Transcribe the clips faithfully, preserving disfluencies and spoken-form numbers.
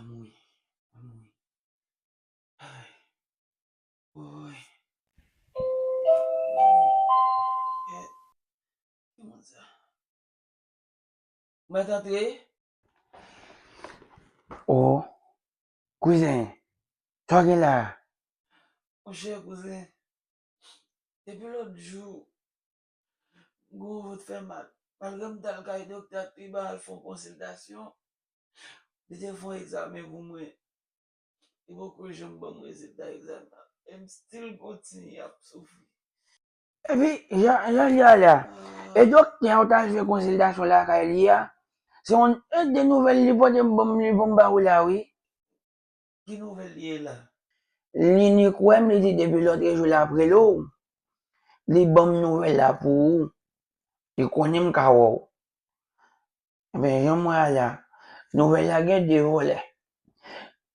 Mwen mouri. Mwen mouri. Ay. Woy. Kè. Ki moun sa? Mèt antre? Oh, kouzen, sa w gen la? Monchè kouzen, depi lòt jou, m gon vant fè mal. Malgre m t al kay doktè a Tribal fè yon konsiltasyon, li te fè yon egzamen pou mwen. Li poko janm ban m rezilta egzamen an. E m still kontinye ap soufri. Epi, jan, jan l ye a la, e doktè a w t al fè konsiltasyon lakay li a, se yon, e de nouvèl li pote m ban m, li pou m ba ou la, wi. Ki nouvèl li ye la? Li ni kwè m, li di depi lòtrejou l ap rele w. Li ban m nouvèl la pou ou. Li konnen m ka wè w. Ebyen, jan m wè a la, nouvèl la gen de vòlè.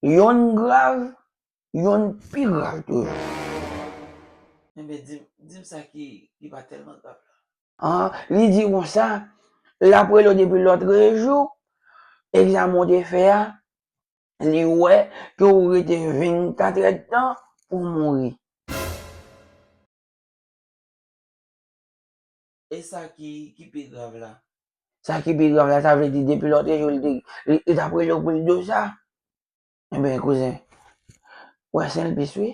Yonn grav, yonn pi grav toujou. Ebyen, di m, di m sa ki, ki pa tèlman grav la. An, li di konsa, l ap rele w depi lòtrejou, egzamen w te fè a, li wè ke w rete vennkat èdtan pou w mouri. E sa ki, ki pi grav la? Sa ki pi grav la, sa vle di depi lòtrejou li te, li, li t ap rele w pou l di w sa. Ebyen, kouzen, w wè senplis wi.